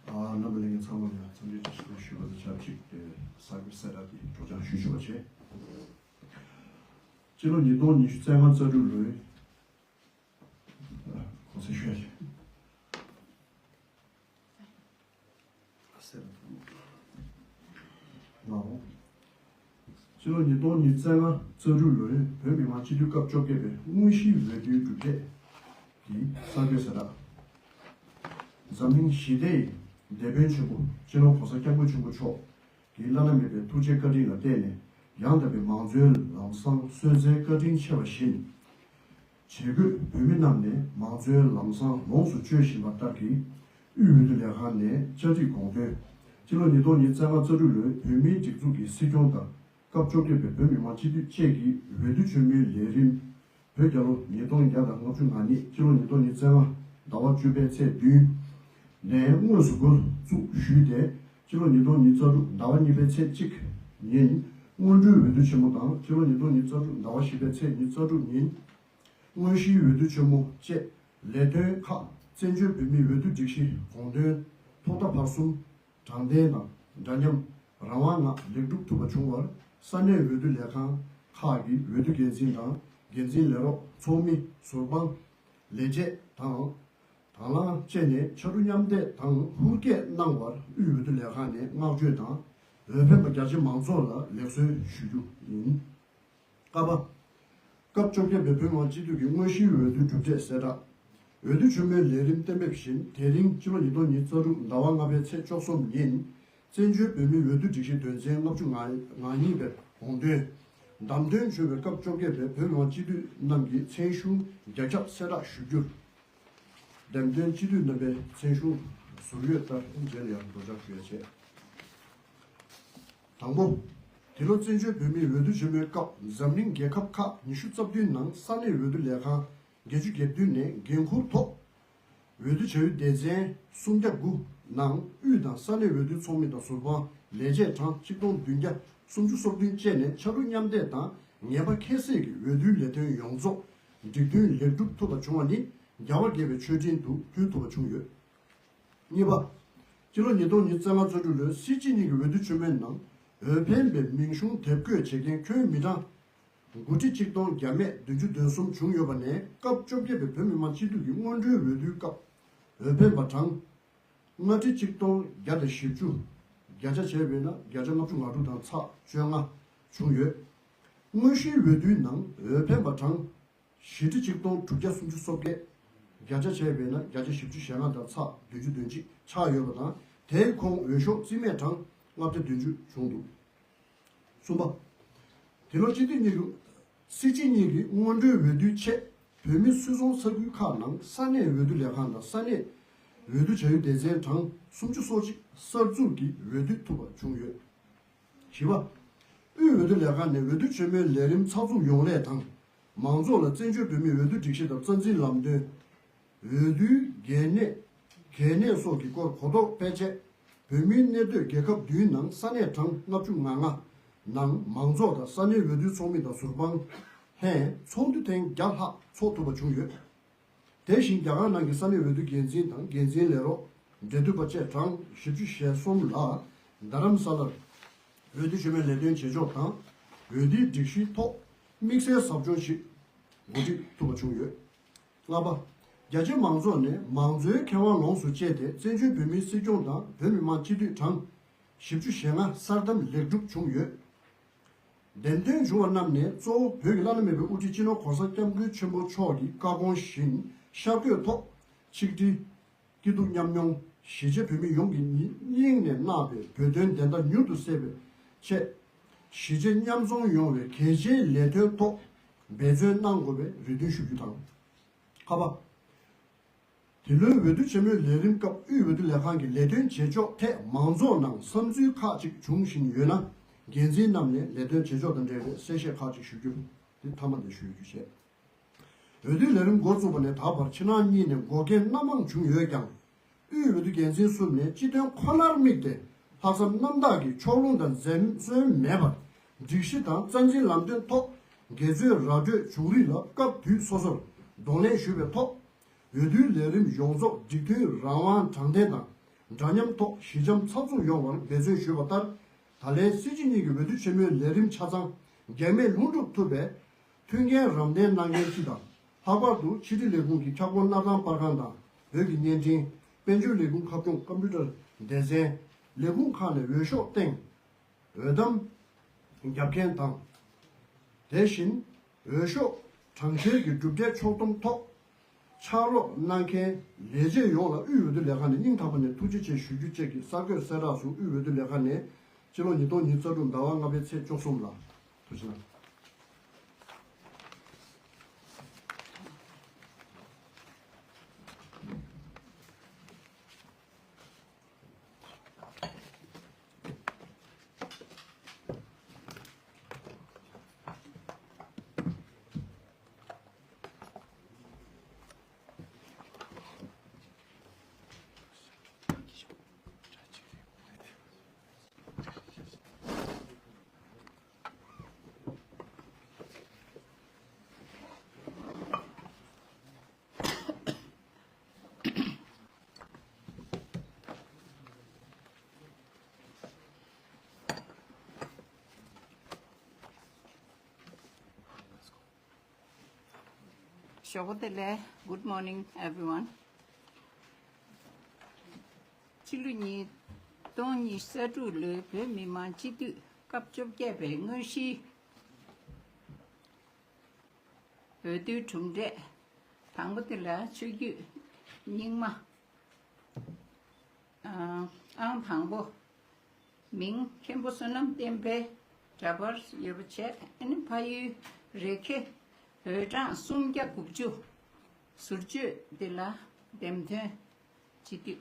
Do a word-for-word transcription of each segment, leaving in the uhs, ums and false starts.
ཨ། རྣམ་པ་ལྷན་རྒྱས་ཚང་མ་ལ་འཚམས་འདྲི་བཀྲ་ཤིས་བདེ་ལེགས་ཞུ་བ་དང་ཆབས་ཅིག་ཏེ་གསར་འགོད་གསལ་བསྒྲགས་འདི་སྒྲོག་སྦྱང་ཞུ་ཞུ་བ་བྱས། སྤྱི་ལོ་ཉིས་སྟོང་ཉི་ཤུ་རྩ་ལྔ་རྩ་དྲུག་ལོའི། ཨ། གོང་གསལ་ཞུ་ཡ་ཞིག་ལའོ། སྤྱི་ལོ་ཉིས་སྟོང་ཉི་ཤུ་རྩ་ལྔ་རྩ་དྲུག་ལོའི་བོད་མི་མང་སྤྱི་འཐུས་སྐབས་བཅོ་བརྒྱད་པའི་དངོས་གཞིའི་འོས་བསྡུའི་གྲུབ་འབྲས་ཀྱི་གསར་འགོད་གསལ་བསྒྲགས། འཛམ་གླིང་ཞི་བདེའི་དེད་དཔོན་ཆེན་པོ་སྤྱི་ནོར་༸གོང་ས་༸སྐྱབས་མགོན་ཆེན་པོ་མཆོག་གི་བླ་ན་མེད་པའི་ཐུགས་རྗེ་བཀའ་དྲིན་ལ་བརྟེན་ནས། ཡང་དག་པའི་མང་གཙོའི་ལམ་བཟང་སྲོལ་འཛིན་བཀའ་དྲིན་ཆེ་བ་བཞིན། བྱེད་སྒོས་བོད་མི་རྣམས་ནས་མང་གཙོའི་ལམ་བཟང་ལོངས་སུ་སྤྱོད་བཞིན་པ་ལྟར་གྱི། དབུས་འོས་བསྡུ་ལས་ཁང་ནས་བཅར་འདྲིའི་དགོངས་དོན། སྤྱི་ལོ་ཉིས་སྟོང་ཉི་ཤུ་རྩ་ལྔ་རྩ་དྲུག་ལོའི་བོད་མིའི་སྒྲིག་འཛུགས་ཀྱི་སྲིད་སྐྱོང་དང་། སྐབས་བཅོ་བརྒྱད་པའི་བོད་མི་མང་སྤྱི་འཐུས་བཅས་ཀྱི་འོས་བསྡུ་ཆེན་མོའི་ལས་རིམ། བོད་རྒྱལ་ལོ་ཉིས་སྟོང་བརྒྱ་དང་ལྔ་བཅུ་ང་གཉིས་སྤྱི་ལོ་ཉིས་སྟོང་ཉི་ཤུ་རྩ་ལྔ་ཟླ་བ་བཅུ་པའི་ཚེས་བདུན་ནས་དངོས་སུ་འགོ་བཙུགས་ཞུས་ཏེ། སྤྱི་ལོ་ཉིས་སྟོང་ཉི་ཤུ་རྩ་དྲུག་ཟླ་བ་གཉིས་པའི་ཚེས་གཅིག་ཉིན་སྔོན་འགྲོའི་འོས་བསྡུ་ཆེན་མོ་དང་། སྤྱི་ལོ་ཉིས་སྟོང་ཉི་ཤུ་རྩ་དྲུག་ཟླ་བ་བཞི་པའི་ཚེས་ཉི་ཤུ་རྩ་དྲུག་ཉིན་དངོས་གཞིའི་འོས་བསྡུ་ཆེན་མོ་བཅས་ལས་དོན་ཁག་བཙན་བྱོལ་བོད་མིའི་འོས་བསྡུ་སྒྲིག་གཞི་དགོངས་དོན་ཐོག་མཐའ་བར་གསུམ། དྲང་བདེན་དང་འདྲ་མཉམ། རང་དབང་ངང་ལེགས་གྲུབ་ཐུབ་པ་བྱུང་བར། ས་གནས་འོས་བསྡུ་ལས་ཁང་ཁག་གི་འོས་བསྡུ་འགན་འཛིན་དང་། འགན་འཛིན་ལས་རོགས། ཚོགས་མི། ཟུར་དཔང་། ལས་བྱེད་དང་། དང་བླངས་བཅས་ནས་ཕྱར་གྲུ་མཉམ་འདེགས་དང་ཧུར་བསྐྱེད་གནང་བར་དབུས་འོས་བསྡུ་ལས་ཁང་ནས་བསྔགས་བརྗོད་དང་། འོས་འཕེན་པ་རྒྱ་ཆེ་མང་ཚོགས་ལ་ལེགས་གསོལ་ཞུ་རྒྱུ་ཡིན། ཀ་པ། སྐབས་བཅོ་བརྒྱད་པའི་བོད་མི་མང་སྤྱི་འཐུས་ཀྱི་དངོས་གཞིའི་འོས་བསྡུའི་གྲུབ་འབྲས་གསལ་བསྒྲགས། འོས་བསྡུ་ཆེན་མོའི་ལས་རིམ་གཏན་འབེབས་བཞིན། དེ་རིང་སྤྱི་ལོ་ཉིས་སྟོང་ཉི་ཤུ་རྩ་དྲུག་ཟླ་བ་ལྔ་པའི་ཚེས་བཅུ་གསུམ་ཉིན། བཙན་བྱོལ་བོད་མིའི་འོས་བསྡུ་སྒྲིག་གཞི་དོན་ཚན་ལྔ་བཅུ་ང་གཉིས་པའི་དགོངས་དོན། བདམས་ཐོན་བྱུང་བའི་སྐབས་བཅོ་བརྒྱད་པའི་བོད་མི་མང་སྤྱི་འཐུས་རྣམས་ཀྱི་མཚན་གཞུང་རྒྱ་ཁྱབ་གསལ་བསྒྲགས་ཞུ་རྒྱུར། བདམས་ཐོན་སྤྱི་འཐུས་རྣམ་པའི་མཚན་གཞུང་ཟུར་འོད་ལྟར། རྗེས་ལ་ཡང་སྒྲོག་སྦྱང་ཞུ་ཡ་བྱས། དང་པོ། འདི་ལོ་བཙན་བྱོལ་བོད་མིའི་འོས་བསྡུ་ཆེན་མོའི་སྐབས་འཛམ་གླིང་རྒྱལ་ཁབ་ཁག་ཉི་ཤུ་རྩ་བདུན་ནང་ས་གནས་འོས་བསྡུ་ལས་ཁང་བརྒྱད་ཅུ་གྱ་བདུན་ནས་འགན་འཁུར་ཐོག་འོས་བསྡུ་བྱ་ཡུལ་སྡེ་ཚན་སུམ་བརྒྱ་དགུ་ནང་དབུས་དང་ས་གནས་འོས་བསྡུའི་ཚོགས་མི་དང་ཟུར་དཔང་། ལས་བྱེད་གྲངས་གཅིག་སྟོང་བདུན་བརྒྱ་སུམ་ཅུ་སོ་བདུན་བཅས་ནས་ཕྱར་གྲུ་མཉམ་འདེགས་དང་ངེས་པ་ཁྱད་བསད་ཀྱིས་འོས་བསྡུའི་ལས་དོན་ཡོངས་རྫོགས་འགྲིག་མཐུན་ལེགས་གྲུབ་ཐུབ་པ་བྱུང་བ་ནི་རྒྱལ་བ་དགྱེས་པའི་མཆོད་སྤྲིན་དུ་ཕུལ་ཐུབ་པ་བྱུང་ཡོད། གཉིས་པ། སྤྱི་ལོ་ཉིས་སྟོང་ཉི་ཤུ་རྩ་ལྔ་རྩ་དྲུག་ལོའི་སྲིད་སྤྱི་གཉིས་ཀྱི་འོས་བསྡུ་ཆེན་མོའི་ནང་འོས་འཕེན་པའི་མིང་གཞུང་དེབ་བཀོད་བྱེད་མཁན་ཁྱོན་མི་གྲངས་དགུ་ཁྲི་གཅིག་སྟོང་བརྒྱ་མེད་བདུན་ཅུ་དོན་གསུམ་བྱུང་ཡོད་པ་ནས། སྐབས་བཅོ་བརྒྱད་པའི་བོད་མི་མང་སྤྱི་འཐུས་ཀྱི་སྔོན་འགྲོའི་འོས་བསྡུའི་སྐབས་འོས་འཕེན་པ་གྲངས་ལྔ་ཁྲི་གཅིག་སྟོང་བརྒྱ་དང་བཞི་བཅུ། བརྒྱ་ཆ་བྱས་པས་ན་བརྒྱ་ཆ་ལྔ་བཅུ་ང་དྲུག་དང་ཚེག་བཅོ་ལྔ་བྱུང་ཡོད། དངོས་གཞིའི་འོས་བསྡུའི་ནང་འོས་འཕེན་པ་གྲངས་བཞི་ཁྲི་གཅིག་སྟོང་དྲུག་བརྒྱ་སུམ་ཅུ་སོ་བརྒྱད། བརྒྱ་ཆ་བྱས་པས་ན་བརྒྱ་ཆ་བཞི་བཅུ་ཞེ་ལྔ་དང་ཚེག་བདུན་ཅུ་དོན་གཅིག་ཆགས་ཡོད་པ་དང་། དེའི་ཁོངས་འོས་ཤོག་རྩིས་མེད་གྲངས་ལྔ་བརྒྱ་བདུན་ཅུ་བྱུང་འདུག། གསུམ་པ། དེ་ལོ་སྤྱི་འཐུས་གཉིས་ཀྱི། སྲིད་སྤྱི་གཉིས་ཀྱི་སྔོན་འགྲོའི་འོས་བསྡུའི་ཆེད་བོད་མིའི་སུད་ཚོང་ས་ཁུལ་ཁག་ནང་ས་གནས་འོས་བསྡུ་ལས་ཁང་དང་ས་གནས་འོས་བསྡུ་བྱ་ཡུལ་སྡེ་ཚན་གྲངས་སུམ་ཅུ་སོ་གཅིག་གསར་འཛུགས་ཀྱིས་འོས་བསྡུ་ཐུབ་པ་བྱུང་ཡོད། བཞི་པ། དབུས་འོས་བསྡུ་ལས་ཁང་ནས་འོས་བསྡུ་ཆེན་མོའི་ལས་རིམ་ཚགས་ཚུད་ཡོང་སླད་དང་། མང་ཚོགས་ལ་བཙན་བྱོལ་བོད་མིའི་འོས་བསྡུ་སྒྲིག་གཞི་དང་རྩ་འཛིན་ལམ་སྟོན། འོས་བསྡུའི་གལ་གནད། གལ་གནད་སོགས་ཀྱི་སྐོར་གོ་རྟོགས་སྤེལ་ཆེད། བོད་མིའི་གནས་སྡོད་རྒྱལ་ཁབ་བདུན་ནང་ས་གནས་གྲངས་ལྔ་བཅུ་ང་ལྔ་ནང་མང་ཚོགས་དང་ས་གནས་འོས་བསྡུའི་ཚོགས་མི་དང་ཟུར་དཔང་ལྷན་ཚོགས་འདུ་ཐེངས་བརྒྱ་ལྷག་ཚོགས་ཐུབ་པ་བྱུང་ཡོད། དེ་བཞིན་རྒྱ་གར་ནང་གི་ས་གནས་འོས་བསྡུ་འགན་འཛིན་དང་འགན་འཛིན་ལས་རོགས། འབྲེལ་མཐུད་པ་བཅས་གྲངས་བཞི་བཅུ་ཞེ་གསུམ་ལ་རྡ་རམ་ས་ལར་འོས་བསྡུ་ཆེན་མོའི་ལས་དོན་བྱེད་ཕྱོགས་དང་། འོས་བསྡུའི་སྒྲིག་གཞིའི་ཐོག་དམིགས་བསལ་ཟབ་སྦྱོང་ཞིག་འགོ་ཁྲིད་ཐུབ་པ་བྱུང་ཡོད། ལྔ་པ། རྒྱ་ཆེ་མང་ཚོགས་ནས་མང་གཙོའི་ཁེ་དབང་ལོངས་སུ་སྤྱད་དེ་བཙན་བྱོལ་བོད་མིའི་སྲིད་སྐྱོང་དང་བོད་མི་མང་སྤྱི་འཐུས་གྲངས་བཞི་བཅུ་ཞེ་ལྔ་གསར་བདམས་ལེགས་གྲུབ་བྱུང་ཡོད། འདེམས་ཐོན་བྱུང་བ་རྣམས་ནས་གཙོ་བོ་བོད་ཀྱི་བླ་ན་མེད་པའི་དབུ་ཁྲིད་སྤྱི་ནོར་༸གོང་ས་༸སྐྱབས་མགོན་ཆེན་པོ་མཆོག་གི་བཀའ་དགོངས་བཞིན་ཤར་བསྐྱོད་ཐོག་ཆིག་སྒྲིལ། སྐྱིད་སྡུག་མཉམ་མྱོང་། གཞིས་བྱེས་བོད་མི་ཡོངས་ཀྱི་སྙིང་ནས་གནང་བའི་བོད་དོན་བདེན་མཐའ་མྱུར་དུ་གསལ་བའི་ཆེད། གཞིས་བྱེས་མཉམ་འཛོམས་ཡོང་བའི་གལ་ཆེའི་ལས་དོན་ཐོག་འབད་བརྩོན་གནང་དགོས་པའི་རེ་འདུན་ཞུ་རྒྱུ་དང་། ཁ་པ། འདི་ལོའི་འོས་བསྡུ་ཆེན་མོའི་ལས་རིམ་སྐབས་དབུས་འོས་བསྡུ་ལས་ཁང་གི་ལས་དོན་བྱེད་ཕྱོགས་ཐད་མང་ཚོགས་ནང་བསམ་ཚུལ་ཁག་ཅིག་འབྱུང་བཞིན་ཡོད་ན། འགན་འཛིན་རྣམས་ནས་ལས་དོན་བྱེད་ཕྱོགས་དང་འབྲེལ་བའི་གསལ་བཤད་ཁག་ཅིག་ཞུ་རྒྱུ་འདི་མཐའ་མ་དེ་ཞུ་རྒྱུ་བྱས། འོས་བསྡུའི་ལས་རིམ་འགོ་བཙུགས་པ་ནས་ད་བར་ཕྱི་ནང་གཉིས་ནས་འགོག་རྐྱེན་སྣ་མང་བྱུང་ཡོད་ཀྱང་། དབུས་འོས་བསྡུ་འགན་འཛིན་གསུམ་ནས་སྤྱི་དོན་ཁོ་ནར་དམིགས་ཏེ་ལྷག་བསམ་རྣམ་དག་གིས་ཕྱོགས་ལྷུང་དང་འཛེམ་ཟོན་མེད་པར་སྒྲིག་གཞི་དང་རྩ་འཛིན་ལམ་སྟོན་ཐོག་འགལ་རྩོད་ར་སྤྲོད་བྱུང་རིགས་ལ་སྐབས་དུས་སོ་སོར་གདོང་ལེན་ཞུས་པའི་ཐོག་འོས་བསྡུའི་ལས་རིམ་ཡོངས་རྫོགས་འགྲིག་མཐུན་རང་དབང་དྲང་བདེན་དང་ འདྲ་མཉམ་ཐོག་ཞི་འཇམ་ཚགས་ཚུད་ཡོང་བར་འབད་བརྩོན་ཞུས་པ་ལྟར། ད་ལན་སྲིད་སྤྱི་གཉིས་ཀྱི་འོས་བསྡུ་ཆེན་མོའི་ལས་རིམ་ཆ་ཚང་འགན་མེད་ལྷུན་གྲུབ་ཐུབ་པའི་མཐུན་རྐྱེན་རམ་འདེགས་གནང་མཁན་སྤྱི་དང་། ལྷག་པར་དུ་ཕྱི་དྲིལ་ལས་ཁུངས་ཀྱི་ཁྱབ་ཁོངས་སྣར་ཐང་པར་ཁང་དང་བོད་ཀྱི་བརྙན་འཕྲིན། དཔལ་འབྱོར་ལས་ཁུངས་ཁ་སྐྱོང་ཀམ་པུ་ཊར་སྡེ་ཚན། ལས་ཁུངས་ཁག་ནས་འོས་ཤོག་སྟེང་འོས་ཐམ་རྒྱབ་མཁན་དང་། དེ་བཞིན་འོས་ཤོག་གྲངས་འཁེལ་གྱི་གྲུབ་འབྲས་ཕྱོགས་བསྡོམས་ཐོག་ཕྱག་རོགས་གནང་མཁན་ལས་བྱེད་ཡོངས་ལ་དབུས་འོས་བསྡུ་ལས་ཁང་ནས་སྙིང་ཐག་པ་ནས་ཐུགས་རྗེ་ཆེ་ཞུ་རྒྱུ་བཅས་ཀྱི་གསར་འགོད་གསལ་བསྒྲགས་སུ་དབུས་འོས་བསྡུ་ལས་ཁང་ནས་སྤྱི་ལོ་ཉིས་སྟོང་ཉི་ཤུ་རྩ་དྲུག་ཟླ་བ་ལྔ་པའི་ཚེས་བཅུ་གསུམ་ལ། ཐུགས་རྗེ་གནང་། ཞོགས་པ་བདེ་ལེགས། Good morning, everyone. ཕྱི་ལོ་ཉིས་སྟོང་ཉི་ཤུ་རྩ་དྲུག་ལོའི་བོད་མི་མང་སྤྱི་འཐུས་སྐབས་བཅོ་བརྒྱད་པའི་དངོས་གཞིའི་འོས་བསྡུའི་གྲུབ་འབྲས། དང་པོ་དེ་ལ་ཆོས་བརྒྱུད་རྙིང་མ། ཨང་དང་པོ། མིང་མཁན་པོ་བསོད་ནམས་བསྟན་འཕེལ། འདྲ་པར་ཡོད་པ་བྱས། ཨ་ནི་ཕ་ཡུལ་རེ་ཁེ། འོས་གྲངས་སུམ་བརྒྱ་དགུ་བཅུ། ཟུར་བཅོས་དེ་ལ་འདེམས་ཐོན་སྤྱི་འཐུས།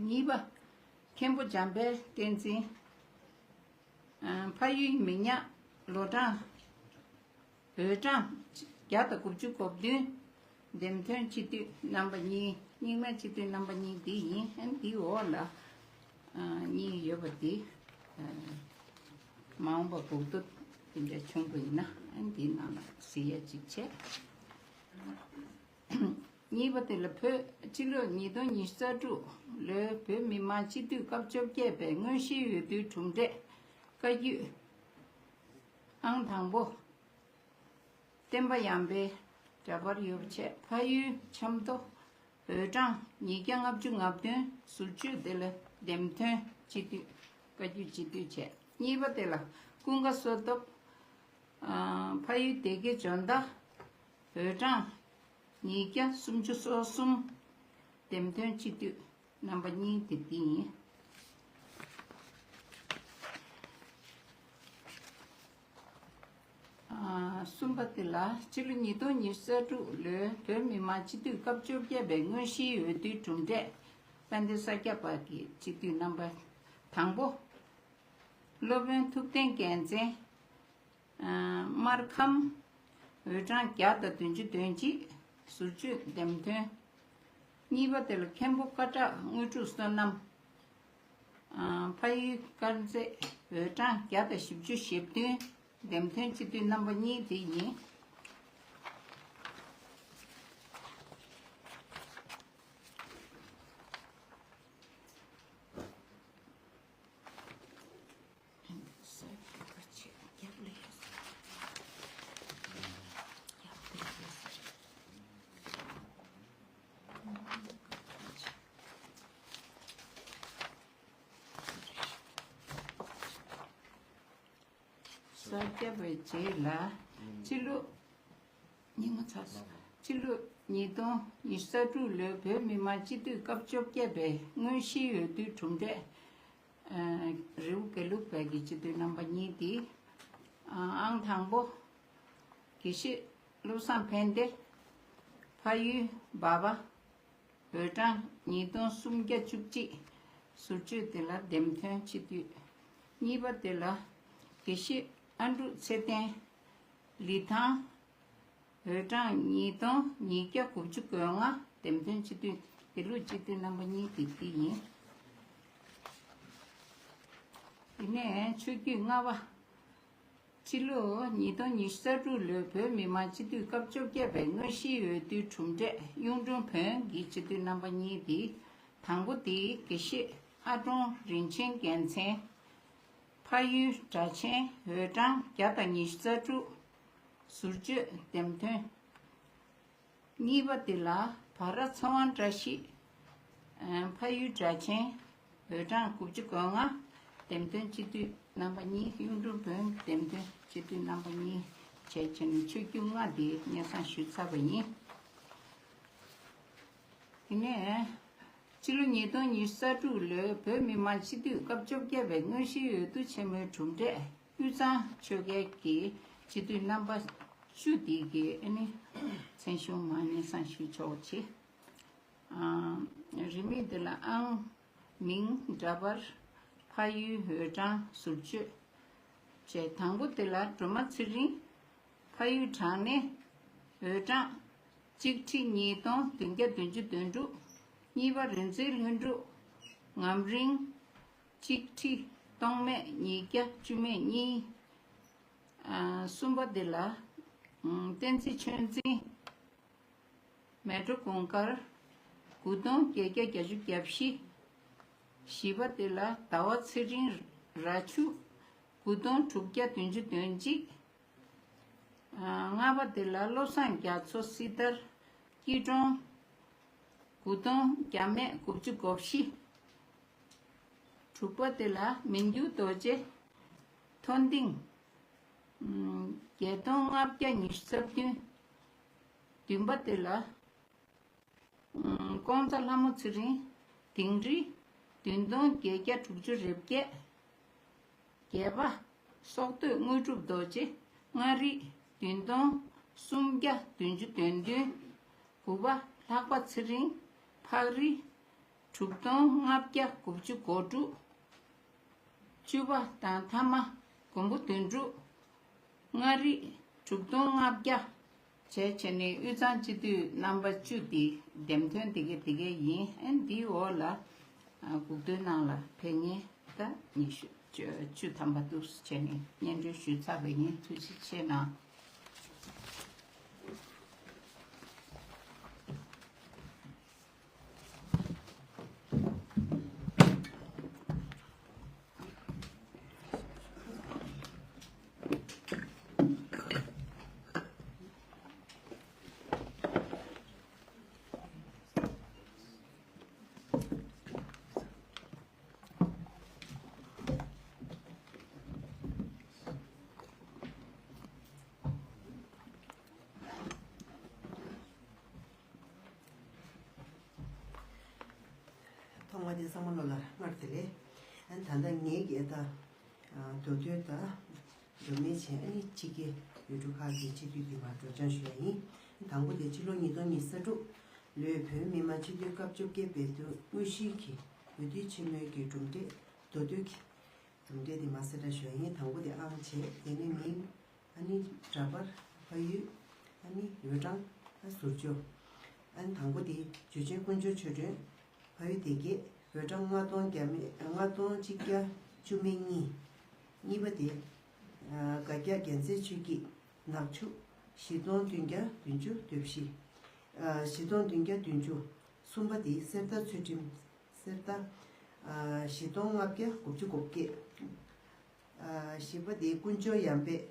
གཉིས་པ། མཁན་པོ་འཇམ་དཔལ་བསྟན་འཛིན། ཨ། ཕ་ཡུལ་མི་ཉག། ལོ་གྲངས། འོས་གྲངས་བརྒྱ་དང་དགུ་བཅུ་གོ་བདུན། འདེམས་ཐོན་སྤྱི་འཐུས་རྣམ་པ་གཉིས། རྙིང་མའི་སྤྱི་འཐུས་རྣམ་པ་གཉིས་འདི་ཡིན། ཨ་ནི་འདིའི་འོག་ལ། ཨ། གཉིས་ཡོད་པ་འདི། ཨ། མ་འོངས་པ་འགོག་ཐུབ་དེ་འདྲ་བྱུང་བ་ཡིན་ན། ཨ་ནི་འདིའི་ནང་ལ་གཟིགས་ཡ་གཅིག་བྱས། གཉིས་པ་དེ་ལ་བོད་སྤྱི་ལོ་ཉིས་སྟོང་ཉི་ཤུ་རྩ་དྲུག་ལོའི་བོད་མི་མང་སྤྱི་འཐུས་སྐབས་བཅོ་བརྒྱད་པའི་དངོས་གཞིའི་འོས་བསྡུའི་གྲུབ་འབྲས། བཀའ་བརྒྱུད། ཨང་དང་པོ། བསྟན་པ་ཡར་འཕེལ། འདྲ་པར་ཡོད་པ་བྱས། ཕ་ཡུལ་ཆབ་མདོ། འོས་གྲངས་ཉིས་བརྒྱ་ལྔ་བཅུ་ང་བདུན། ཟུར་བཅོས་དེ་ལ་འདེམས་ཐོན་སྤྱི་འཐུས། བཀའ་བརྒྱུད་སྤྱི་འཐུས་བྱས། གཉིས་པ་དེ་ལ་ཀུན་དགའ་བསོད་སྟོབས། ཨ། ཕ་ཡུལ་སྡེ་དགེ་འཇོ་མདའ། འོས་གྲངས་ཉིས་བརྒྱ་སུམ་ཅུ་སོ་གསུམ། འདེམས་ཐོན་སྤྱི་འཐུས་རྣམ་པ་གཉིས་དེ་འདི་ཡིན། ཨ། གསུམ་པ་དེ་ལ་ཕྱི་ལོ་ཉིས་སྟོང་ཉི་ཤུ་རྩ་དྲུག་ལོའི་བོད་མི་མང་སྤྱི་འཐུས་སྐབས་བཅོ་བརྒྱད་པའི་དངོས་གཞིའི་འོས་བསྡུའི་གྲུབ་འབྲས། དཔལ་ལྡན་ས་སྐྱ་པ་གི་སྤྱི་འཐུས་རྣམ་པ་དང་པོ། སློབ་དཔོན་ཐུབ་བསྟན་རྒྱལ་མཚན། ཨ། སྨར་ཁམས། འོས་གྲངས་བརྒྱ་དང་བདུན་ཅུ་དོན་གཅིག། ཟུར་བཅོས་འདེམས་ཐོན། གཉིས་པ་དེ་ལ་མཁན་པོ་ཀ་བྲག་དངོས་གྲུབ་བསོད་ནམས། ཨ། ཕ་ཡུལ་དཀར་མཛེས། འོས་གྲངས་བརྒྱ་དང་བཞི་བཅུ་ཞེ་བདུན། འདེམས་ཐོན་སྤྱི་འཐུས་རྣམ་པ་གཉིས་དེ་ཡིན། གསར་བརྒྱབ་པའི་རྗེས་ལ་ཕྱི་ལོ། སྙིང་མ་ཚ་སོང་། ཕྱི་ལོ་ཉིས་སྟོང་ཉི་ཤུ་རྩ་དྲུག་ལོའི་བོད་མི་མང་སྤྱི་འཐུས་སྐབས་བཅོ་བརྒྱད་པའི་དངོས་གཞིའི་འོས་བསྡུའི་གྲུབ་འབྲས། ཨ། རི་བོ་དགེ་ལུགས་པའི་གི་སྤྱི་འཐུས་རྣམ་པ་གཉིས་ཏེ། ཨ། ཨང་དང་པོ། དགེ་བཤེས་བློ་བཟང་ཕན་བདེ། ཕ་ཡུལ་འབའ་པ། འོས་གྲངས་ཉིས་སྟོང་སུམ་བརྒྱ་བཅུ་གཅིག། ཟུར་བཅོས་དེ་ལ་འདེམས་ཐོན་སྤྱི་འཐུས། གཉིས་པ་དེ་ལ་དགེ་བཤེས་ཨ་འབྲུག་ཚེ་བརྟན། ལི་ཐང་། འོས་གྲངས་ཉིས་སྟོང་ཉིས་བརྒྱ་དགུ་བཅུ་གོ་ལྔ། འདེམས་ཐོན་སྤྱི་འཐུས། དེ་ལུགས་སྤྱི་འཐུས་རྣམ་པ་གཉིས་དེ་འདི་ཡིན། དེ་ནས་ཆོས་བརྒྱུད་ལྔ་པ། ཕྱི་ལོ་ཉིས་སྟོང་ཉི་ཤུ་རྩ་དྲུག་ལོའི་བོད་མི་མང་སྤྱི་འཐུས་སྐབས་བཅོ་བརྒྱད་པའི་དངོས་གཞིའི་འོས་བསྡུའི་གྲུབ་འབྲས། གཡུང་དྲུང་བོན་གྱི་སྤྱི་འཐུས་རྣམ་པ་གཉིས་ཏེ། དང་པོ་དེ་དགེ་བཤེས་ཨ་ཀྲོང་རིན་ཆེན་རྒྱལ་མཚན། ཕ་ཡུལ་སྦྲ་ཆེན། འོས་གྲངས་བརྒྱ་དང་ཉི་ཤུ་རྩ་དྲུག་ཟུར་བཅོས་འདེམས་ཐོན། གཉིས་པ་དེ་ལ་བ་ར་ཚེ་དབང་བཀྲ་ཤིས། ཨ། ཕ་ཡུལ་སྦྲ་ཆེན། འོས་གྲངས་དགུ་བཅུ་གོ་ལྔ། འདེམས་ཐོན་སྤྱི་འཐུས་རྣམ་པ་གཉིས། གཡུང་དྲུང་བོན་འདེམས་ཐོན་སྤྱི་འཐུས་རྣམ་པ་གཉིས་བྱས་བྱས་ནས་ཆོས་བརྒྱུད་ལྔ་དེ་སྙན་སེང་ཞུས་ཚར་བ་ཡིན། དེ་ནས་ཕྱི་ལོ་ཉིས་སྟོང་ཉི་ཤུ་རྩ་དྲུག་ལོའི་བོད་མི་མང་སྤྱི་འཐུས་སྐབས་བཅོ་བརྒྱད་པའི་དངོས་གཞིའི་འོས་བསྡུ་ཆེན་མོའི་གྲུབ་འབྲས་དབུས་གཙང་ཆོལ་ཁའི་གི་སྤྱི་འཐུས་རྣམ་པ་བཅུ་དེ་གི་ཨ་ནི་མཚན་གཞུང་མར་སྙན་སེང་ཞུ་ཆོག་ཆེ། ཨ། རིས་མེད་དེ་ལ་ཨང་། མིང་། འདྲ་པར། ཕ་ཡུལ། འོས་གྲངས། ཟུར་བཅོས་བཅས། དང་པོ་དེ་ལ་སྒྲོལ་མ་ཚེ་རིང་། ཕ་ཡུལ་བྲག་སྣེ། འོས་གྲངས་གཅིག་ཁྲི་ཉིས་སྟོང་བདུན་བརྒྱ་བདུན་ཅུ་དོན་དྲུག་གཉིས་པ་རིག་འཛིན་ལྷུན་གྲུབ། ངམ་རིང་། གཅིག་ཁྲི་སྟོང་མེད་ཉིས་བརྒྱ་བཅུ་མེད་གཉིས། ཨ། གསུམ་པ་དེ་ལ་ཨ། བསྟན་འཛིན་ཆོས་འཛིན། མལ་གྲོ་གུང་དཀར། དགུ་སྟོང་བརྒྱད་བརྒྱ་བརྒྱད་ཅུ་གྱ་བཞི། བཞི་པ་དེ་ལ་ཟླ་བ་ཚེ་རིང་། ར་ཆུ། དགུ་སྟོང་དྲུག་བརྒྱ་བདུན་ཅུ་དོན་གཅིག་ཨ། ལྔ་པ་དེ་ལ་བློ་བཟང་རྒྱ་མཚོ། སྲི་ཐར། སྐྱིད་གྲོང་། དགུ་སྟོང་བརྒྱ་མེད་དགུ་བཅུ་གོ་བཞི། དྲུག་པ་དེ་ལ་མི་འགྱུར་རྡོ་རྗེ། མཐོ་ལྡིང་། ཨ། བརྒྱད་སྟོང་ལྔ་བརྒྱ་ཉི་ཤུ་རྩ་བདུན། བདུན་པ་དེ་ལ་ཨ། ཀོང་ཚ་ལྷ་མོ་ཚེ་རིང་། དིང་རི། བདུན་སྟོང་བརྒྱད་བརྒྱ་དྲུག་ཅུ་རེ་བརྒྱད། བརྒྱད་པ། སྲོག་བསྟོད་དངོས་གྲུབ་རྡོ་རྗེ། མངའ་རིས། བདུན་སྟོང་སུམ་བརྒྱ་བདུན་ཅུ་དོན་བདུན། དགུ་པ། ལྷག་པ་ཚེ་རིང་། ཕག་རི། དྲུག་སྟོང་ལྔ་བརྒྱ་དགུ་བཅུ་གོ་དྲུག་བཅུ་པ་དང་ཐ་མ། མགོན་པོ་དོན་གྲུབ། མངའ་རིས། དྲུག་སྟོང་ལྔ་བརྒྱ། བྱས་བྱས་ནས་དབུས་གཙང་སྤྱི་འཐུས་རྣམ་པ་བཅུ་འདི་འདེམས་ཐོན་དེ་གའི་དེ་གའི་ཡིན། ཨ། འདིའི་འོག་ལ་ཨ། སྒུག་སྡོད་ནང་ལ་ཕེབས་མཁན་ད་ཉི་ཤུ་བཅུ་བཅུ་ཐམ་པ་འདུག་བྱས་ནས་སྙན་སྒྲོན་ཞུས་ཚར་བ་ཡིན། ཐུགས་རྗེ་ཆེ་གནང་། ཐོག་མ་དེ་ཚང་མ་ལོ་ལ་སྔར་དེ་ལས། ཨ། ད་ལྟ་ངེད་ཀྱིས་ད་མདོ་སྟོད་དང་མདོ་སྨད་བྱས། ཨ་ནི་ཕྱི་རྒྱལ་ཡུལ་གྲུ་ཁག་གི་སྤྱི་འཐུས་དེ་མར་སྒྲོག་སྦྱང་ཞུ་ཡ་ཡིན། དང་པོ་དེ་ཕྱི་ལོ་ཉིས་སྟོང་ཉི་ཤུ་རྩ་དྲུག་ལོའི་བོད་མི་མང་སྤྱི་འཐུས་སྐབས་བཅོ་བརྒྱད་པའི་དུས་དངོས་གཞིའི་གི་འོས་བསྡུ་ཆེན་མོའི་གི་གྲུབ་འབྲས། མདོ་སྟོད་ཀྱི་གྲུབ་འབྲས་དེ་མར་གསལ་བསྒྲགས་ཞུ་ཡ་ཡིན། དང་པོ་དེ་ཨང་བྱས། དེ་ནས་མིང་། ཨ་ནི་འདྲ་པར། ཕ་ཡུལ། ཨ་ནི་འོས་གྲངས། ཨ། ཟུར་བཅོས། ཨ་ནི་དང་པོ་དེ་འཇུ་ཆེན་དཀོན་མཆོག་ཆོས་སྒྲོན། ཕ་ཡུལ་སྡེ་དགེ། འོས་གྲངས་ལྔ་སྟོང་བརྒྱ་མེད། ལྔ་སྟོང་གཅིག་བརྒྱ་བཅུ་མེད་གཉིས། གཉིས་པ་དེ་ཨ། སྒ་སྐྱ་རྒྱལ་མཚན་ཆོས་སྐྱིད། ནག་ཆུ། བཞི་སྟོང་བདུན་བརྒྱ་བདུན་ཅུ་དོན་བཞི། ཨ། བཞི་སྟོང་བདུན་བརྒྱ་བདུན་ཅུ། གསུམ་པ་དེ་གསེར་རྟ་ཚུལ་ཁྲིམས། གསེར་རྟ། ཨ། བཞི་སྟོང་ལྔ་བརྒྱ་དགུ་བཅུ་གོ་བརྒྱད། ཨ། བཞི་པ་དེ་དཀོན་མཆོག་ཡར་འཕེལ།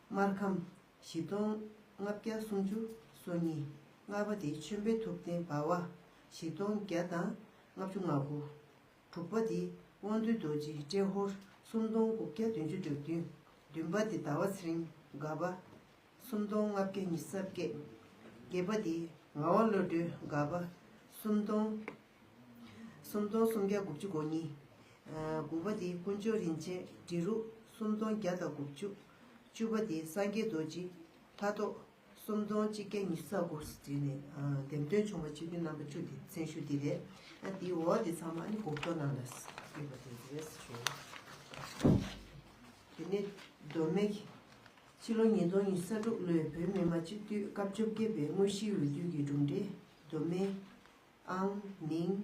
སྨར་ཁམས། བཞི་སྟོང་ལྔ་བརྒྱ་སུམ་ཅུ་སོ་གཉིས། ལྔ་པ་དེ་ཆོས་འཕེལ་ཐུབ་བསྟན། འབའ་བ། བཞི་སྟོང་བརྒྱ་དང་ལྔ་བཅུ་ང་དགུ། དྲུག་པ་དེ་དབང་འདུས་རྡོ་རྗེ། ཏྲེ་ཧོར། སུམ་སྟོང་དགུ་བརྒྱ་བདུན་ཅུ་དྲུག་བདུན། བདུན་པ་དེ་ཟླ་བ་ཚེ་རིང་། སྒ་པ། སུམ་སྟོང་ལྔ་བརྒྱ་ཉི་ཤུ་རྩ་བརྒྱད། བརྒྱད་པ་དེ་ངག་དབང་བློ་གྲོས། སྒ་པ། སུམ་སྟོང་། སུམ་སྟོང་སུམ་བརྒྱ་དགུ་བཅུ་གོ་གཉིས། ཨ། དགུ་པ་དེ་དཀོན་མཆོག་རིན་ཆེན། འབྲི་རུ། སུམ་སྟོང་བརྒྱ་དང་དགུ་བཅུ། བཅུ་པ་དེ་སངས་རྒྱས་རྡོ་རྗེ། ལྷ་ཐོག། སུམ་སྟོང་གཅིག་བརྒྱ་ཉི་ཤུ་རྩ་དགུ། དེ་ནས་ཨ། འདེམས་ཐོན་བྱུང་བ་སྤྱི་འཐུས་རྣམ་པ་བཅུ་དེ་མཚན་ཞུ་དེ་རེད། ཨ། དེའི་འོག་དེ་ཚང་མ་ཨ་ནི་སྒུག་ཐོ་ནང་ལ་ཡོད་པ་དེ་རེད་ཞུ། དེ་ནས་མདོ་སྨད། ཕྱི་ལོ་ཉིས་སྟོང་ཉི་ཤུ་རྩ་དྲུག་ལོའི་བོད་མི་མང་སྤྱི་འཐུས་སྐབས་བཅོ་བརྒྱད་པའི་དངོས་གཞིའི་འོས་བསྡུ་གི་གྲུབ་འབྲས། མདོ་སྨད། ཨང་། མིང་།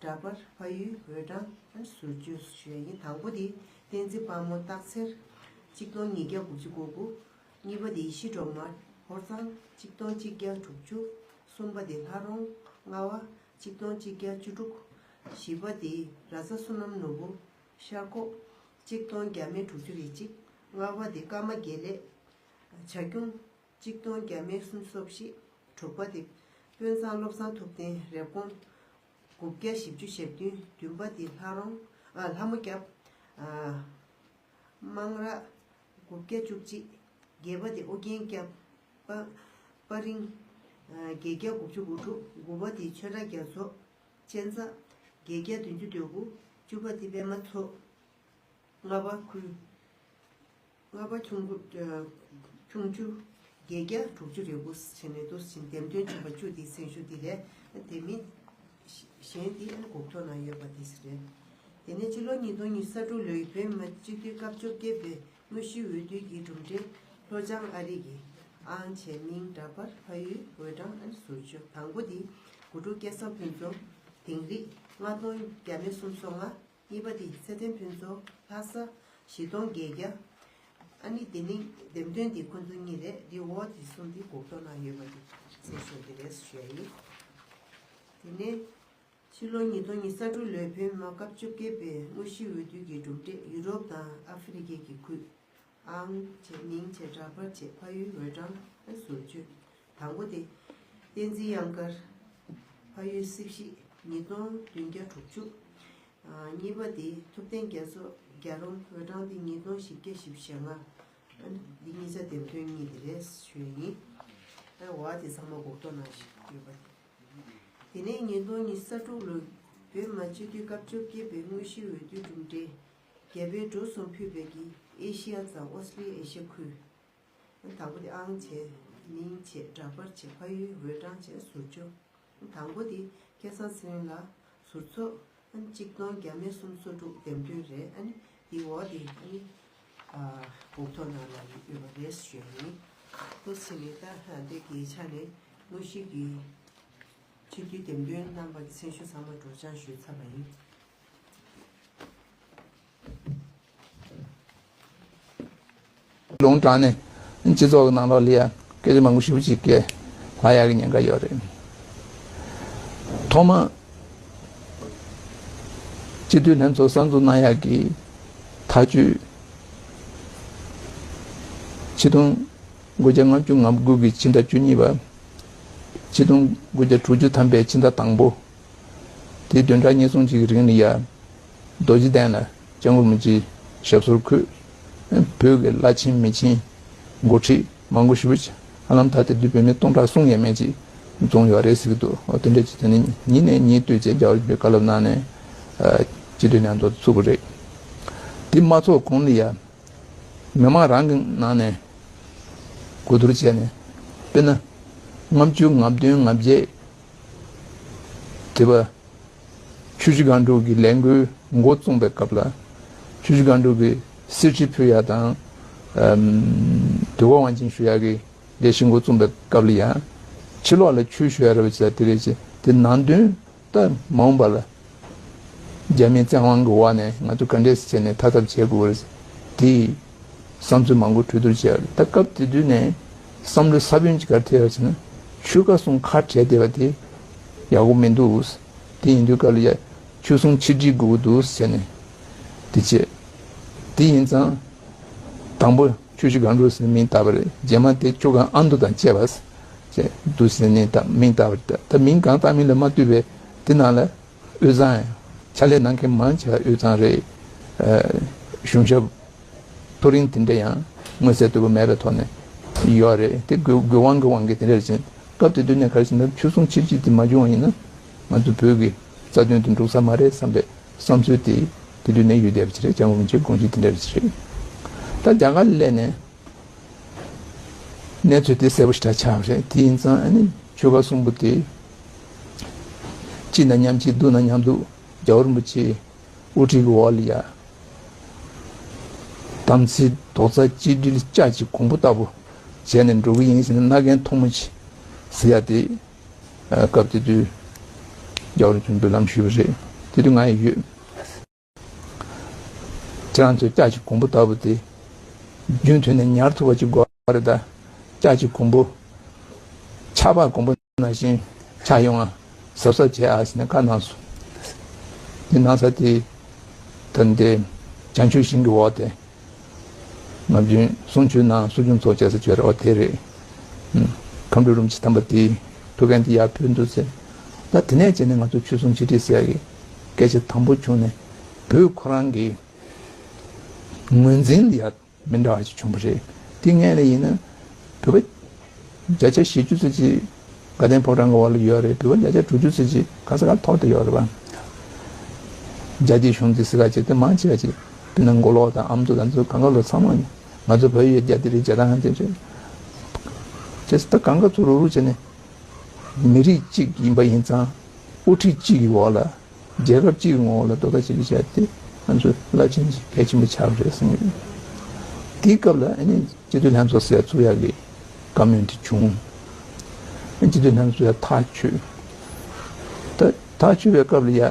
འདྲ་པར། ཕ་ཡུལ། འོས་གྲངས། ཨ། ཟུར་བཅོས་ཞུ་ཡ་ཡིན། དང་པོ་དེ་བསྟན་འཛིན་དཔལ་མོ་སྟག་འཚེར། གཅིག་སྟོང་ཉིས་བརྒྱ་དགུ་བཅུ་གོ་དགུ། གཉིས་པ་དེ་ཡེ་ཤེས་སྒྲོལ་མ། ཧོར་གཙང་། གཅིག་སྟོང་གཅིག་བརྒྱ་དྲུག་ཅུ། གསུམ་པ་དེ་ལྷ་རོང་། རྔ་བ། གཅིག་སྟོང་གཅིག་བརྒྱ་བཅུ་དྲུག། བཞི་པ་དེ་ར་ཛ་བསོད་ནམས་ནོར་བུ། ཤར་ཁོག་གཅིག་སྟོང་བརྒྱ་མེད་དྲུག་ཅུ་རེ་གཅིག་ལྔ་པ་དེ་ཀརྨ་དགེ་ལེགས། བྱ་ཁྱུང་གཅིག་སྟོང་བརྒྱ་མེད་སུམ་ཅུ་སོ་བཞི། དྲུག་པ་དེ་དཔོན་ཚང་བློ་བཟང་ཐུབ་བསྟན་རེབ་གོང་དགུ་བརྒྱ་བཞི་བཅུ་ཞེ་བདུན། བདུན་པ་དེ་ལྷ་རོང་ཨ་ལྷ་མོ་སྐྱབས། ཨ་དམངས་ར་དགུ་བརྒྱ་བཅུ་གཅིག་བརྒྱད་པ་དེ་ཨོ་རྒྱན་སྐྱབས། པ་པ་རིང་ཨ་བརྒྱད་བརྒྱ་དགུ་བཅུ་གོ་དྲུག་དགུ་པ་དེ་ཆོས་གྲགས་རྒྱ་མཚོ། གཅན་ཚ་བརྒྱད་བརྒྱ་བདུན་ཅུ་དོན་དགུ། བཅུ་པ་དེ་པད་མ་མཚོ། ལྔ་པ་ཁུལ། ལྔ་པ་ཁྱུང་ཁུ་ཨ་ཁྱུང་ཆུ་བརྒྱད་བརྒྱ་དྲུག་ཅུ་རེ་དགུ་བྱས་ནས་འདུག་ཟིན། འདེམས་ཐོན་བྱུང་བ་བཅུ་དེ་ཚན་ཞུ་དེ་ལས་དེ་མིན་གཞན་དེ་ཨ་ནི་འགོག་ཐོག་ན་ཡོད་པ་དེ་རེད། དེ་ནས་ཕྱི་ལོ་ཉིས་སྟོང་ཉི་ཤུ་རྩ་དྲུག་ལོའི་བོད་མི་མང་སྤྱི་འཐུས་སྐབས་བཅོ་བརྒྱད་པའི་དངོས་གཞིའི་འོས་བསྡུ་གི་གྲུབ་འབྲས། ལྷོ་བྱང་ཨ་རི་གི་ཨང་བྱས་མིང་འདྲ་པར་ཕ་ཡུལ་འོས་གྲངས་ཨ་ནི་ཟུར་བཅོས། དང་པོ་དེ་དགུ་ཕྲུག་སྐལ་བཟང་ཕུན་ཚོགས། དིང་རི་ལྔ་སྟོང་བརྒྱ་མེད་སུམ་ཅུ་སོ་ལྔ། གཉིས་པ་དེ་ཚེ་བརྟན་ཕུན་ཚོགས། ལྷ་ས་བཞི་སྟོང་བརྒྱད་བརྒྱ། ཨ་ནི་དེ་ནི་འདེམས་ཐོན་དེ་ཁོ་ཚོ་གཉིས་རེད། དེ་འོག་དེ་གསུམ་དེ་འགོག་ཐོག་ན་ཡོད་པ་དེ་ཚེ་ཞོགས་དེ་རེད་ཞུ་ཡ་ཡིན། དེ་ནས་ཕྱི་ལོ་ཉིས་སྟོང་ཉི་ཤུ་རྩ་དྲུག་ལོའི་བོད་མི་མང་སྐབས་བཅོ་བརྒྱད་པའི་དངོས་གཞིའི་འོས་བསྡུ་གི་གྲུབ་འབྲས། ཡུ་རོབ་དང་ཨ་ཧྥེ་རི་ཁའི་ཁུལ། ཨང་བྱས་མིང་བྱས་འདྲ་པར་བྱས་ཕ་ཡུལ་འོས་གྲངས་ཟུར་བཅོས། དང་པོ་དེ་བསྟན་འཛིན་དབྱངས་དཀར། ཕ་ཡུལ་སིབ་བཤིག་ཉིས་སྟོང་བདུན་བརྒྱ་དྲུག་ཅུ། གཉིས་པ་དེ་ཐུབ་བསྟན་རྒྱ་མཚོ་རྒྱ་རོང་འོས་གྲངས་དེ་ཉིས་སྟོང་བཞི་བརྒྱ་བཞི་བཅུ་ཞེ་ལྔ། འདི་གཉིས་ཆ་འདེམས་ཐོན་གཉིས་དེ་རེད་ཞུ་ཡ་ཡིན། འོ་དེ་ཚང་མ་འགོག་ཐོག་ན་ཞིག་ཡོད་པ་རེད། དེ་ནས་ཉིས་སྟོང་ཉི་ཤུ་རྩ་དྲུག་ལོའི་བོད་མི་མང་སྤྱི་འཐུས་སྐབས་བཅོ་བརྒྱད་པའི་དངོས་གཞིའི་འོས་བསྡུའི་གྲུབ་འབྲས། རྒྱ་བལ་འབྲུག་གསུམ་ཕུད་པའི་གི་ཨེ་ཤི་ཡ་དང་ཨོ་སི་ཊི་ཨེ་ཤི་ཡ་ཁུལ། དང་པོ་དེ་ཨང་བྱས་མིང་བྱས་འདྲ་པར་བྱས་ཕ་ཡུལ་འོས་གྲངས་བྱས་ཟུར་བཅོས། དང་པོ་དེ་སྐལ་བཟང་ཚེ་རིང་ལགས་ཟུར་ཚོགས། གཅིག་སྟོང་བརྒྱ་མེད་སུམ་ཅུ་སོ་དྲུག་འདེམས་ཐོན་རེད། ཨ་ནི་དེའི་འོག་དེ་ཨ་ནི་འོས་ཐོག་ནང་ལ་ཡོད་པ་རེད་ཞུ་ཡ་ཡིན། ཏོག་ཙམ་ནས་ད་འདི་གི་ཆ་ནས་དངོས་གཞི་གི་སྤྱི་འཐུས་འདེམས་ཐོན་རྣམ་པ་གི་ཚན་ཞུ་ཚང་མ་སྒྲོག་སྦྱང་ཞུས་ཚར་བ་ཡིན། ལུང་དྲངས་ནས་སྤྱི་ཚོགས་ཀྱི་ནང་ལོགས་ལ་ཡ་སྐད་ཆ་མང་པོ་ཞེ་པོ་ཅིག་སྐད་ལྷག་ཡག་གི་ཉེན་ཁ་ཡོད་རེད། ཐོག་མ་སྤྱི་འཐུས་ལྷན་ཚོགས་གསར་འཛུགས་གནང་ཡག་གི་ཐག་གཅོད། ཆིག་སྟོང་དགུ་བརྒྱ་ལྔ་བཅུ་ང་དགུ་གི་ཕྱི་ཟླ་བཅུ་གཉིས་པ། ཆིག་སྟོང་དགུ་བརྒྱ་དྲུག་ཅུ་ཐམ་པའི་ཕྱི་ཟླ་དང་པོ། དེའི་བདུན་ཕྲག་གཉིས་གསུམ་ཅིག་གི་རིང་ལ་ཡ། རྡོ་རྗེ་གདན་ལ་སྐྱབས་མགོན་རིན་པོ་ཆེའི་ཞབས་སོར་འཁོད། བོད་ཀྱི་བླ་ཆེན་མི་ཆེན་འགོ་ཁྲིད་མང་པོ་ཞེ་པོ་ཅིག་ཧ་ལམ་ད་ལྟ་དུས་བོད་མི་སྟོང་ཕྲག་གསུམ་ཡས་མས་ཅིག་འཛོམས་ཡོད་རེད་ཟེར་གྱི་འདུག་འོ་དེ་འདྲ་ཅིག་དེ་ནི་ཉིན་ནས་ཉིན་ལྟོས་བྱས་རྒྱ་གར་བོད་བཀའ་སློབ་གནང་ནས་སྤྱི་འཐུས་ལྷན་ཚོགས་ཚུགས་པ་རེད། དེ་མ་ཚོགས་གོང་ལ་ཡ། མི་མང་རང་གི་ནང་ནས་གོ་བསྡུར་བྱས་ནས། དཔེར་ན། ལྔ་བཅུ་ང་བདུན་ང་བརྒྱད། དེ་བ། ཆུ་བཞི་སྒང་དྲུག་གི་ལས་འགུལ་འགོ་བཙུགས་པའི་སྐབས་ལ། ཆུ་བཞི་སྒང་དྲུག་གི་གསེར་ཁྲི་ཕུལ་ཡག་དང་། ཨམ། དུས་འཁོར་དབང་ཆེན་ཞུ་ཡག་གི་ལས་གཞི་འགོ་བཙུགས་པའི་སྐབས་ལ་ཡང་། ཕྱི་ལོགས་ལ་ཆོས་ཞུ་ཡག་རེད་པ་ཅིག་ལ་དེ་རེད་ཅེས་དེ་ནང་དོན། ད་མ་འོངས་པ་ལ་རྒྱ་མིའི་བཙན་དབང་གི་འོག་ནས་ང་ཚོ་ག་འདྲས་བྱས་ནས་ཐར་ཐབས་བྱེད་དགོས་རེད། དེ་བསམ་ཚུལ་མང་པོ་གྲོས་བསྡུར་བྱས་ཡོད་རེད། ད་སྐབས་དེ་དུས་ནས་བསམ་བློའི་ས་བོན་ཅིག་ག་རེ་ཐེབས་ཡོད་ཟེར་ན། ཆོལ་ཁ་གསུམ་ཁ་བྲལ་བསྡད་པ་དེ་ཡག་པོ་མི་འདུག་དེ་ཡིན་དུས་སྐབས་ལ་ཡ་ཆོལ་གསུམ་ཆིག་སྒྲིལ་དགོས་ཀྱི་འདུག་ཟེར་ནས་དེ་བྱས། དེ་ཡིན་ཙང་། དང་པོ་ཆུ་བཞི་སྒང་དྲུག་ཟེར་ནས་མིང་བཏགས་པ་རེད། རྗེས་མ་དེ་ཆུ་སྒང་ཨ་མདོ་དང་བཅས་པ་ཟེར་འདུག་ཟེར་ནས་ད་མིང་བཏགས་པ་རེད། ད་མིང་གང་བཏགས་མིན་ལ་མ་ལྟོས་པའི་དེ་ནང་ལ་དབུས་གཙང་ཡང་ཕྱག་ལས་གནང་མཁན་མང་ཆེ་བ་དབུས་གཙང་རེད། གཞུང་ཞབས་མཐོ་རིམ་དེ་འདྲ་ཡང་མངོན་གསལ་དོད་པོ་མེད་པའི་ཐོག་ནས་ཡོད་རེད། དེ་དགོས་དགོས་དབང་གི་དབང་གིས་དེ་འདྲ་རེད་ཅེས། སྐབས་དེ་དུས་ནས་ག་རེ་ཟེར་ན་ཆོལ་གསུམ་ཆིག་སྒྲིལ་དེ་མ་བྱུང་བ་ཡིན་ན་ང་ཚོ་བོད་ཀྱི་རྩ་དོན་དེ་འགྲུབ་ས་མ་རེད་བསམ་པའི་བསམ་ཚུལ་དེ་དེ་དུས་ནས་ཡོད་བསྡད་པ་ཅིག་རེད། སྐྱབས་མགོན་རིན་པོ་ཆེའི་དགོངས་གཞི་དེ་འདྲ་རེད་ཅིག་རེད། ད་རྒྱ་གར་ལ་སླེབས་ནས་གནས་ཚུལ་དེ་གསལ་པོ་ཞེ་དྲག་ཆགས་པ་རེད། དེ་ཡིན་ཙང་ཨ་ནི་ཆོལ་ཁ་གསུམ་པོ་དེ་སྐྱིད་ན་མཉམ་སྐྱིད་སྡུག་ན་མཉམ་སྡུག་རྒྱལ་བ་རིན་པོ་ཆེའི་དབུ་ཁྲིད་ཀྱི་འོག་ལ་ཡ། དམ་ཚིག་རྡོག་རྩ་གཅིག་སྒྲིལ་ལྕགས་ཀྱི་གོང་བུ་ལྟ་བུ་བྱས་ནས་འགྲོ་གི་ཡིན་ཟེར་ནས་མནའ་གན་མཐུ་མོ་ཆེ་ཟེར་ཡ་དེ། སྐབས་དེ་དུས་རྒྱལ་བ་རིན་པོ་ཆེས་འབུལ་ལམ་ཞུས་པ་རེད། དེ་དུས་ང་ཡི་ཡོད། ཁྱེད་རང་ཚོའི་ལྕགས་ཀྱི་གོང་བུ་ལྟ་བུ་དེ་རྒྱུན་མཐུད་ནས་ཉར་ཐུབ་པ་ཅིག་དགོས་རེད་ད། ལྕགས་ཀྱི་གོང་བུ། ཆར་པ་གོང་བུ་ནང་བཞིན་ཆགས་ཡོང་ང་གཟབ་གཟབ་བྱེད་ཨ་ཟེར་ནས་བཀའ་གནང་སོང་ དེ་གནང་ས་དེ་ད་འདི་བྱང་ཆུབ་ཤིང་གི་འོག་དེ། ནམ་རྒྱུན་གསུང་ཆོས་ནང་གསུང་ཆོས་ཚོགས་བྱས་ས་བྱོས་ར་བ་དེ་རེད། ཁམས་སྤྲུལ་རིན་པོ་ཆེ་དམ་པ་དེའི་ཐུགས་འགན་དེ་ཡར་ཕུལ་འདུག་ཟེར། ད་དེ་ནས་བྱས་ནས་ང་ཚོ་ཆོས་སྲུང་ཆེ་འདྲིས་ཟེར་ཡ་གི་སྐད་ཆ་དང་པོ་བྱུང་ནས་བོད་ཁོ་རང་གི་ངོས་འཛིན་ལ་ཡ་མི་འདྲ་བ་ཞིག་བྱུང་བ་རེད། དེ་སྔོན་ལ་ཡིན་ན་བོད་པ་བརྒྱ་ཆ་བཞི་བཅུ་ཙམ་ཅིག་དགའ་ལྡན་ཕོ་བྲང་གི་འོག་ལ་ཡོད་རེད། བོད་པ་བརྒྱ་ཆ་དྲུག་ཅུ་ཙམ་ཅིག་ག་ས་ག་ཐོག་ཏུ་ཡོད་རེད་པ། རྒྱ་སྐྱེད་གཞུང་འཛིན་སྲིད་ཁག་ཅིག་དེ་མང་ཆེ་བ་ཅིག་དཔེར་ན་མགོ་ལོག་དང་ཨ་མདོ་དང་ཚོ་གང་ག་ལོ་ཚང་མ་ནི་ང་ཚོ་བོད་ཡོད་རྒྱ་དེ་རེད་རྒྱ་དང་དེ་རེད། ཅེས་ད་གང་ག་ཚོ་རུག་རུག་བྱས་ནས་མི་རིགས་གཅིག་ཡིན་པ་ཡིན་ཙང་དབུ་ཁྲིད་གཅིག་གི་འོག་ལ། རྒྱལ་ཁབ་གཅིག་གི་ངོ་བོ་ལ་རྡོག་རྩ་གཅིག་ཏུ་བྱས་ཏེ་ང་ཚོས་རླབས་ཆེན་གྱི་གལ་ཆེན་པོ་ཆགས་པ་རེད་གསུངས་ཡོད། དེའི་སྐབས་ལ་ཨ་ནི་སྤྱི་འཐུས་ལྷན་ཚོགས་ཟེར་ཚུགས་ཡག་གི་བཀའ་མོལ་དེ་བྱུང་། ཨ་སྤྱི་འཐུས་ལྷན་ཚོགས་ཡ་ཐག་ཆོད། ད་ཐག་ཆོད་པའི་སྐབས་ལ་ཡ་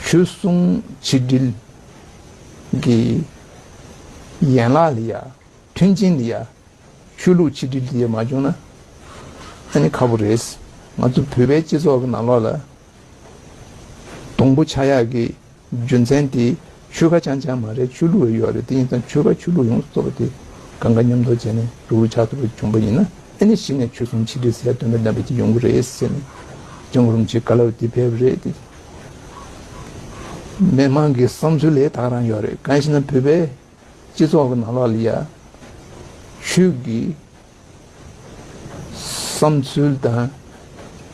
ཆོས་སྲུང་ཆིག་སྒྲིལ་གྱི་ཡན་ལག་ལ་ཡ་མཐུན་རྐྱེན་ལ་ཡ། ཆོས་ལུགས་ཆིག་སྒྲིལ་དེ་མ་བྱུང་ན་ཨ་ནི་ཁག་པོ་རེད། ང་ཚོ་བོད་པའི་སྤྱི་ཚོགས་ཀྱི་ནང་ལོགས་ལ་དང་པོ་ཆགས་ཡག་གི་རྒྱུ་མཚན་དེ་ཆོལ་ཁ་རྐྱང་རྐྱང་མ་རེད། ཆོས་ལུགས་ཡོད་རེད། དེ་ཡིན་ཙང་ཆོལ་ཁ་ཆོས་ལུགས་ཡོངས་སུ་རྫོགས་པ་དེ་གང་ག་མཉམ་དུ་བྱས་ནས་རུག་རུག་ཆགས་ཐུབ་པ་བྱུང་པ་ཡིན་ན་ཨ་ནི་གཞི་ནས་ཆོས་སྲུང་ཆིག་སྒྲིལ་ཟེར་དོན་དམ་བདེན་པ་ཅིག་ཡོང་གི་རེད་ཟེར་ནས་སྐྱབས་མགོན་རིན་པོ་ཆེའི་བཀའ་སློབ་དེ་ཕེབས་རེད་དེ། མི་མང་གི་བསམ་ཚུལ་ལས་ད་ག་རང་ཡོད་རེད། གང་ཞེ་ན་བོད་པའི་སྤྱི་ཚོགས་ཀྱི་ནང་ལོགས་ལ་ཡ་ཆོས་ཀྱི་བསམ་ཚུལ་དང་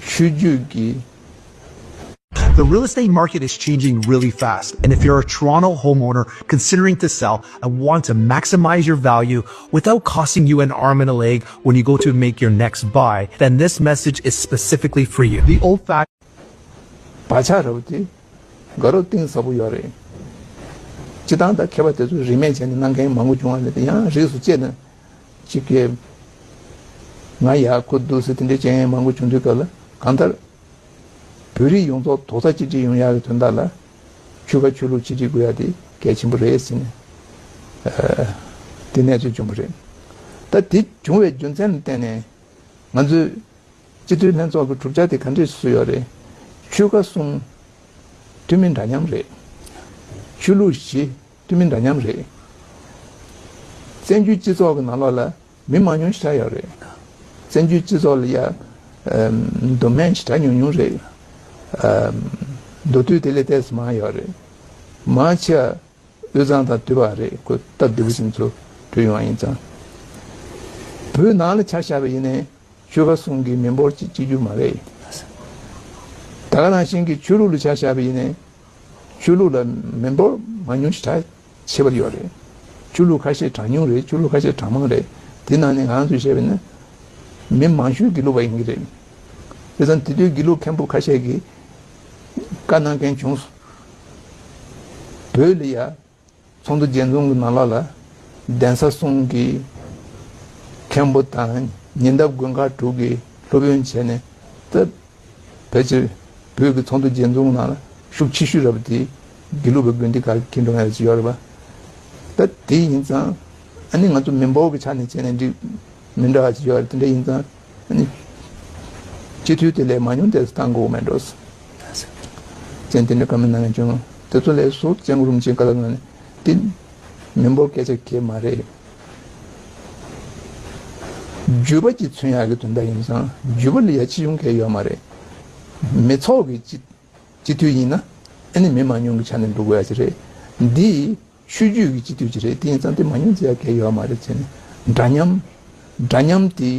ཆོས་བརྒྱུད་ཀྱི། The real estate market is changing really fast, and if you're a Toronto homeowner considering to sell and want to maximize your value without costing you an arm and a leg when you go to make your next buy, then this message is specifically for you. The old fashioned བག་ཆགས་ར་བ་དེ་དགའ་རབ་གཏིང་ཟབ་པོ་ཡོད་རེད། སྤྱི་བཏང་ད་མཁས་པ་དེ་ཚོས་རིན་མེད་བྱས་ནས་གནང་མཁན་མང་པོ་བྱུང་བ་རེད། ཡང་རིས་སུ་བཅད་ན་གཅིག་གིས་ང་ཡག་ཁུ་འདུག་ཟེར་དེ་འདྲའི་བྱེད་མཁན་མང་པོ་བྱུང་དུས་སྐབས་ལ་གང་ལྟར་བོད་རིགས་ཡོངས་རྫོགས་རྡོག་རྩ་གཅིག་སྒྲིལ་ཡོང་ཡག་གི་དོན་དག་ལ་ཆོལ་ཁ་ཆོས་ལུགས་གཅིག་སྒྲིལ་དགོས་ཡག་དེ་གལ་ཆེན་པོ་རེད་ཟེར་ནས་དེ་གནས་ཚུལ་བྱུང་བ་རེད། ད་དེ་བྱུང་བའི་རྒྱུ་མཚན་ལ་བརྟེན་ནས་ང་ཚོས། སྤྱི་འཐུས་ལྷན་ཚོགས་ཀྱི་གྲུབ་ཆ་དེ་ག་འདྲས་སུ་ཡོད་རེད། ཆོལ་ཁ་གསུམ་འཐུས་མི་འདྲ་མཉམ་རེད། ཆོས་ལུགས་བཞི་འཐུས་མི་འདྲ་མཉམ་རེད། བཙན་བྱོལ་སྤྱི་ཚོགས་ཀྱི་ནང་ལོགས་ལ་མི་མང་ཉུང་ཞེ་དྲག་ཡོད་རེད། བཙན་བྱོལ་སྤྱི་ཚོགས་ལ་ཡ་མདོ་སྨད་ཞེ་དྲག་ཉུང་ཉུང་རེད། མདོ་སྟོད་དེ་ལས་ཏོག་ཙམ་མང་ཡོད་རེད། མང་ཆེ་བ་དབུས་གཙང་དང་འདུས་པ་རེད། ཁོ་སྟབས་བདེ་པོ་ཞིག་ཚོ་བྲོས་ཡོང་བ་ཡིན་ཙང་། བོད་ནང་ལ་ཆ་བཞག་པ་ཡིན་ནའི་ཆོལ་ཁ་གསུམ་གྱི་མི་འབོར་གཅིག་གཅིག་གྱུར་མ་རེད། ད་ག་ནང་བཞིན་གྱི་ཆོས་ལུགས་ལ་ཆ་བཞག་པ་ཡིན་ནའི་ཆོས་ལུགས་ལ་མི་འབོར་མང་ཉུང་ཞེ་དྲག་ཁྱད་པར་ཡོད་རེད། ཆོས་ལུགས་ཁ་ཤས་གྲངས་ཉུང་རེད། ཆོས་ལུགས་ཁ་ཤས་གྲངས་མང་རེད། དེ་ནང་ནས་ང་ཚོས་བཤད་པ་ཡིན་ན་མི་མང་ཤོས་དགེ་ལུགས་པ་ཡིན་གྱི་རེད། དེ་ཙང་དེ་དུས་དགེ་ལུགས་མཁན་པོ་ཁ་ཤས་ཀྱིས་བཀའ་གནང་མཁན་བྱུང་སོང་། བོད་ལ་ཡ། ཚོགས་འདུ་རྒྱས་འཛོམས་ཀྱི་ནང་ལོགས་ལ་གདན་ས་གསུམ་གྱི་མཁན་པོ་དང་ཉེ་འདབས་དགོན་ཁག་དྲུག་གི་སློབ་དཔོན་བྱས་ནས་ད་ཕལ་ཆེར་བོད་ཀྱི་ཚོགས་འདུ་རྒྱས་འཛོམས་ཀྱི་ནང་ལ་ཤུགས་ཆེ་ཤོས་ར་བ་དེ་དགེ་ལུགས་པའི་དགོན་སྡེ་ཁག་གི་འགྲོ་མཁན་ར་ཅིག་ཡོད་རེད་པ། ད་དེ་ཡིན་ཙང་ཨ་ནི་ང་ཚོ་མི་འབོར་གྱི་ཆ་ནས་བྱས་ནས་འགྲིག་མི་འདྲ་བ་ཅིག་ཡོད་རེད། དེ་འདྲ་ཡིན་ཙང་། ཨ་ནི། སྤྱི་འཐུས་དེ་ལས་མང་ཉུང་དེ་ཚོ་བཏང་དགོས་མེད་འགྲོ། ཅན་དེ་འདྲ་བཀའ་མོལ་གནང་མཁན་བྱུང་། དེ་ཚོ་ལས་སུ་སྐྱབས་མགོན་རིན་པོ་ཆེའི་བཀའ་སློབ་གནང་ནས་དེ་མི་འབོར་སྐད་ཆ་གལ་མ་རེད། བརྒྱུད་པ་ཅིག་མཚོན་ཡག་གི་དོན་དག་ཡིན་ཙང་བརྒྱུད་པ་ལ་ཡ་ཆེ་ཆུང་གལ་ཡོད་མ་རེད། མི་ཚོགས་ཀྱི་སྤྱི་སྤྱི་འཐུས་ཡིན་ན་ཨ་ནི་མི་མང་ཉུང་གི་ཆ་ནས་འགྲོ་དགོས་ཡ་ཅིག་རེད། འདི། ཆོས་བརྒྱུད་ཀྱི་སྤྱི་འཐུས་ཅིག་རེད། དེ་ཡིན་ཙང་དེ་མང་ཉུང་བརྩི་ཡ་གལ་ཡོད་མ་རེད་ཟེར་ནས་འདྲ་མཉམ། འདྲ་མཉམ་དེ་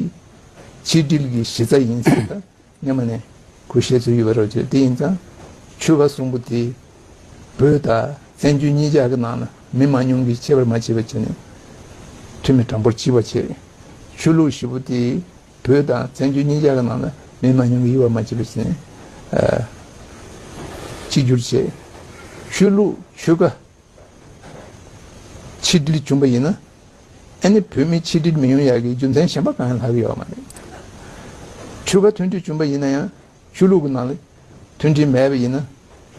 ཆིག་སྒྲིལ་གྱི་གཞི་རྩ་ཡིན་ཟེར་ད་སྔོན་མ་ནས་ཁོས་བཤད་ཚུལ་ཡོད་པ་རེད་ཅེས། དེ་ཡིན་ཙང་ཆོལ་ཁ་གསུམ་པོ་དེ་བོད་དང་བཙན་བྱོལ་གཉིས་ཆ་གི་ནང་ན་མི་མང་ཉུང་གིས་ཁྱད་པར་མ་བྱས་པ་བྱས་ནས་འཐུས་མི་གྲངས་འབོར་གཅིག་པ་བྱས། ཆོས་ལུགས་བཞི་པོ་དེ་བོད་དང་བཙན་བྱོལ་གཉིས་ཆ་གི་ནང་ན་མི་མང་ཉུང་གིས་དབྱེ་བ་མ་བྱས་པ་བྱས་ནས་གཅིག་གྱུར་བྱས། ཆོས་ལུགས་ཆོལ་ཁ། ཆིག་སྒྲིལ་བྱུང་བ་ཡིན་ན། ཨ་ནི་བོད་མི་ཆིག་སྒྲིལ་མི་ཡོང་ཡག་གི་རྒྱུ་མཚན་གཞན་པ་གང་ཡང་ལྷག་གི་ཡོད་མ་རེད། ཆོལ་ཁ་མཐུན་སྒྲིལ་བྱུང་བ་ཡིན་ན་ཡང་ཆོས་ལུགས་ཀྱི་ནང་ལ་མཐུན་སྒྲིལ་མེད་པ་ཡིན་ན།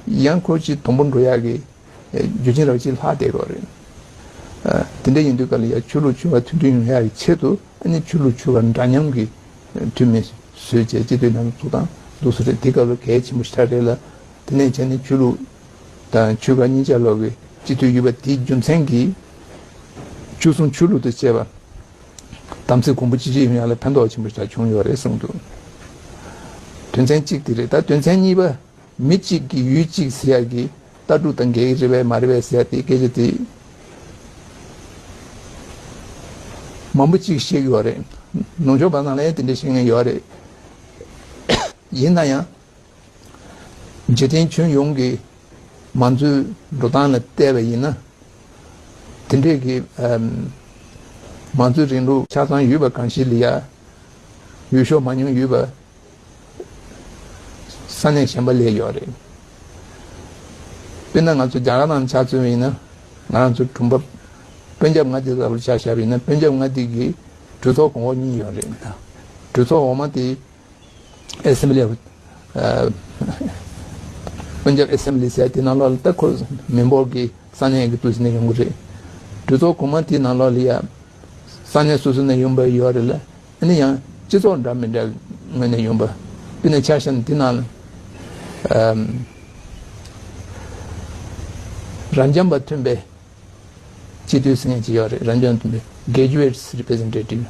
ཡང་ཁོ་ཅིག་དུམ་བུར་འགྲོ་ཡག་གི་རྒྱུ་རྐྱེན་ར་བ་ཅིག་ལྷག་བསྡད་ཡོད་རེད། དེ་འདྲ་ཡིན་དུས་ག་ལ་ཡ་ཆོས་ལུགས་ཆོལ་ཁ་མཐུན་སྒྲིལ་ཡོང་ཡག་གི་ཆེད་དུ་ཨ་ནི་ཆོས་ལུགས་ཆོལ་ཁ་འདྲ་མཉམ་གྱི་འཐུས་མི་བཟོས་བྱས་སྤྱི་འཐུས་ལྷན་ཚོགས་བཙུགས་སྟངས་ འདུག་སེ་རེད། དེ་སྐབས་ལ་གལ་ཆེན་པོ་ཞེ་དྲག་རེད་ལ། དེ་ནས་བྱས་ནས་ཆོས་ལུགས་དང་ཆོལ་ཁ་གཉིས་ཆར་ལོག་གི་སྤྱི་འཐུས་ཡོད་པ་དེའི་རྒྱུ་མཚན་གྱིས་ཆོས་སྲུང་ཆོས་ལུགས་དང་བཅས་པ་དམ་ཚིག་གོང་བུ་གཅིག་གཅིག་ཡོང་ཡ་ལ་ཕན་ཐོགས་ཆེན་པོ་ཞིག་བྱུང་ཡོད་རེད་གསུངས་འདུག་དོན་ཚན་གཅིག་དེ་རེད། ད་དོན་ཚན་གཉིས་པ། མི་གཅིག་གི་ཡུལ་གཅིག་ཟེར་ཡ་གི་ལྟ་གྲུབ་དང་འགལ་གྱི་རེད་པས་མ་རེད་པས་ཟེར་ཡ་དེ་སྐད་ཆ་དེ་མང་པོ་གཅིག་བཤད་ཀྱི་ཡོད་རེད། ནུབ་ཕྱོགས་པ་ནང་ལ་ཡང་དེ་འདྲ་བཤད་མཁན་ཡོད་རེད། ཡིན་ན་ཡང་། འཇིག་རྟེན་ཁྱོན་ཡོངས་ཀྱི་མང་གཙོའི་འགྲོ་སྟངས་ལ་བལྟས་པ་ཡིན་ན། དེ་འདྲས་ཀྱི་ཨམ། མང་གཙོའི་རིང་ལུགས་ཆ་ཚང་ཡོད་པ་གང་ཞིག་ལ་ཡ། འོས་ཤོག་མང་ཉུང་ཡོད་པ་ས་གནས་གཞན་པ་ལ་ཡོད་རེད། དཔེར་ན་ང་ཚོ་རྒྱ་གར་ནང་ཆ་མཚོན་པ་ཡིན་ན། ང་རང་ཚོ་གྲུབ་འབབ་དཔོན་ཆབ་ལྔ་དེ་ལ་ཆ་བཞག་པ་ཡིན་ན། དཔོན་ཆབ་ལྔ་དེ་གི་གྲོས་ཚོགས་གོང་འོག་གཉིས་ཡོད་རེད། གྲོས་ཚོགས་འོག་མ་དེ་ཨེ་སེམ་བྷི་ལི། ཨ། དཔོན་ཆབ་ཨེ་སེམ་བྷི་ལི་ཟེར་དེ་ནང་ལོགས་ལ་ད་ཁོ་མི་འབོར་གྱི་ས་གནས་ཀྱི་འདུག་ཟེར་ནས་ཡོང་གི་རེད། གྲོས་ཚོགས་གོང་མ་དེ་ནང་ལོགས་ལ་ཡ་ས་གནས་སོ་སོ་ནས་ཡོང་པ་ཡོད་རེད་ལ། ཨ་ནི་ཡང་སྤྱི་ཚོགས་འདྲ་མི་འདྲ་ངོས་ནས་ཡོང་པ། དཔེར་ན་ཆ་བཞག་ན་དེ་ནང་ལ་ཨམ། རབ་འབྱམས་པ་ཐོན་པའི་སྤྱི་འཐུས་ཟེར་མཁན་ཅིག་ཡོད་རེད། རབ་འབྱམས་པ་ཐོན་པའི་Graduates Representative།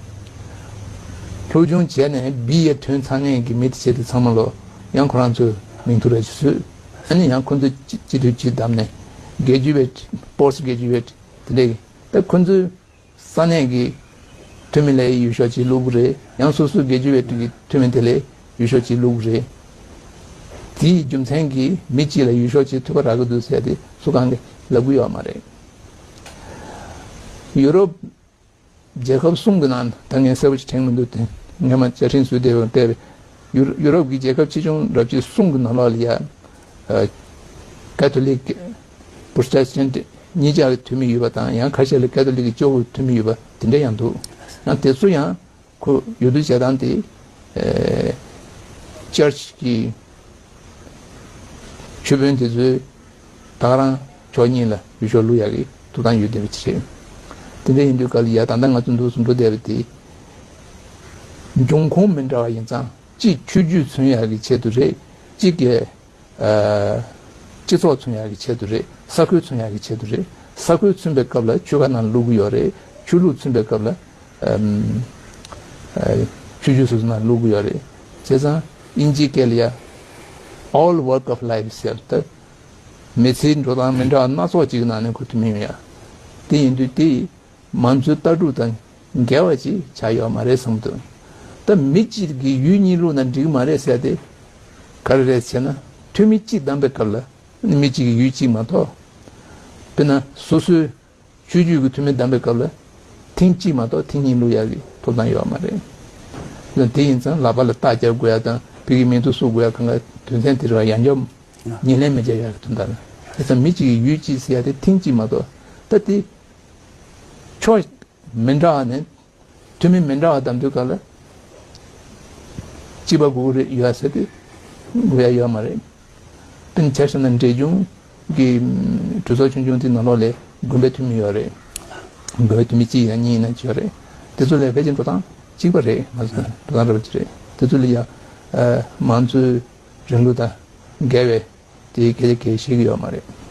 སློབ་སྦྱོང་བྱས་ནས་བི་ཨེ་ཐོན་ཚར་མཁན་གྱི་མི་དེ་བྱས་ཏེ་ཚང་མ་ལོ་ཡང་ཁོ་རང་ཚོའི་མིང་ཐོ་རེ་ཅིག་བཟོས། ཨ་ནི་ཡང་ཁོ་ཚོ་སྤྱི་སྤྱི་འཐུས་ཅིག་བདམས་ནས་Graduate། Post Graduate། དེ་འདྲའི་ད་ཁོ་ཚོའི་ས་གནས་ཀྱི་འཐུས་མི་ལ་འོས་ཤོག་ཅིག་བླུགས་ཀྱི་རེད། ཡང་སོ་སོའི་དགེ་བཅུ་པའི་གི་འཐུས་མི་དེ་ལ་འོས་ཤོག་ཅིག་བླུགས་ཀྱི་རེད། དེའི་རྒྱུ་མཚན་གྱིས་མི་གཅིག་ལ་འོས་ཤོག་ཅིག་ཐོབ་པ་རག་གི་འདུག་ཟེར་ཏེ་སུ་གང་གིས་ལབ་ཀྱི་ཡོད་མ་རེད། ཡུ་རོབ་རྒྱལ་ཁབ་གསུམ་གྱི་ནང་ད་ངས་གསལ་པོ་ཅིག་དྲན་མི་འདུག་དེ་སྔས་མ་བཅའ་ཁྲིམས་བཟོས་བསྡད་པའི་བལྟས་པས། ཡུ་ཡུ་རོབ་ཀྱི་རྒྱལ་ཁབ་ཆེ་ཆུང་རབ་ཆེ་གསུམ་གྱི་ནང་ལོགས་ལ་ཡ། ཨ། ཀ་ཐོ་ལིག་པྲོ་ཊེ་སི་ཊན་གཉིས་ཆ་གི་འཐུས་མི་ཡོད་པ་དང་། ཡང་ཁ་ཤས་ལ་ཀ་ཐོ་ལིག་གི་སྐྱོ་བོའི་འཐུས་མི་ཡོད་པ་དེ་འདྲ་ཡང་འདུག་ཡང་དེ་ཚོ་ཡང་ཁོ་འོས་བསྡུ་བྱེད་སྟངས་དེ། ཨ། ཅར་ཆི་གི་ཆོས་དཔོན་དེ་ཚོས་ད་ག་རང་ཕྱོགས་གཉིས་ལ་འོས་ཤོག་བླུག་ཡག་གི་ཐོབ་ཐང་ཡོད་བསྡད་པ་ཅིག་རེད། དེ་འདྲ་ཡིན་དུས་ག་ལ་ཡ་ད་ལྟ་ང་ཚོ་འདུག་སེ་འགྲོ་བསྡད་པ་དེ་འབྱུང་ཁུངས་མི་འདྲ་བ་ཡིན་ཙང་། གཅིག་ཆོས་བརྒྱུད་མཚོན་ཡག་གི་ཆེད་དུ་རེད། གཅིག་གིས། ཨ། སྤྱི་ཚོགས་མཚོན་ཡག་གི་ཆེད་དུ་རེད། ས་ཁུལ་མཚོན་ཡག་གི་ཆེད་དུ་རེད། ས་ཁུལ་མཚོན་པའི་སྐབས་ལ་ཆོལ་ཁ་ནང་བླུག་གི་ཡོད་རེད། ཆོས་ལུགས་མཚོན་པའི་སྐབས་ལ། ཨམ། ཨ། ཆོས་བརྒྱུད་སོ་སོ་ནང་བླུག་གི་ཡོད་རེད། བྱས་ཙང་དབྱིན་ཇིའི་སྐད་ལ་ཡ། All walk of life ཟེར་ད། མི་ཚེའི་འགྲོ་སྟངས་མི་འདྲ་བ་སྣ་ཚོགས་ཅིག་གི་ནང་ནས་ཁོ་འཐུས་མི་ཡོང་ཡ། དེ་ཡིན་དུས་དེ། མང་གཙོའི་ལྟ་གྲུབ་དང་འགལ་བ་ཅིག་ཆགས་ཡོད་མ་རེད་བསམ་འདུག་ད་མི་གཅིག་གིས་ཡུལ་གཉིས་བླུགས་ན་འགྲིག་མ་རེད་ཟེར་ཏེ་ག་རེ་རེད་ཟེར་ན། འཐུས་མི་གཅིག་བདམས་པའི་སྐབས་ལ་མི་གཅིག་གིས་ཡུལ་གཅིག་མ་གཏོགས། དཔེར་ན་སོ་སོའི་ཆོས་བརྒྱུད་ཀྱི་འཐུས་མི་བདམས་པའི་སྐབས་ལ་ཐེངས་གཅིག་མ་གཏོགས་ཐེངས་གཉིས་བླུག་ཡག་གི་ཐོབ་ཐང་ཡོད་མ་རེད། དེ་ཡིན་ཙང་ལག་པ་ལ་རྟགས་རྒྱག་དགོས་ཡག་དང་བོད་ཀྱི་མིང་ཐོ་བཙུགས་དགོས་ཡག་གང་ག་དོན་ཚན་དེ་རེད་བ། ཡང་བསྐྱར་ཉེར་ལེན་མི་བྱེད་ཡག་གི་དོན་དག་ལ། དེ་ཙང་མི་གཅིག་གིས་ཡུལ་གཅིག་ཟེར་ཡག་དེ་ཐེངས་གཅིག་མ་གཏོགས། ད་དེ་ཕྱོགས་མི་འདྲ་བ་ནས་འཐུས་མི་མི་འདྲ་བ་བདམས་དུས་སྐབས་ལ་གཅིག་པ་དགོས་ཀྱི་རེད་ཡོད་ཟེར་ཏེ་དགོས་ཡག་ཡོད་མ་རེད། དཔེར་ན་ཆ་བཞག་ན་འབྲས་ལྗོངས་ཀྱི་གྲོས་ཚོགས་ཆུང་ཆུང་དེ་ནང་ལོགས་ལ་དགོན་པའི་འཐུས་མི་ཡོད་རེད། དགོན་པའི་འཐུས་མི་གཅིག་ཡིན་ན་གཉིས་ཡིན་ན་ཅིག་ཡོད་རེད། དེ་ཚོ་ལ་ཕལ་ཆེར་འགྲོ་སྟངས་གཅིག་པ་རེད། ང་ཚོ་འགྲོ་སྟངས་འདྲ་པོ་ཅིག་རེད། དེ་ཚོ་ལ་ཡང་མང་གཙོའི་རིང་ལུགས་དང་འགལ་བའི་དེའི་སྐད་ཆ་གང་ཡང་བཤད་ཀྱི་ཡོད་མ་རེད།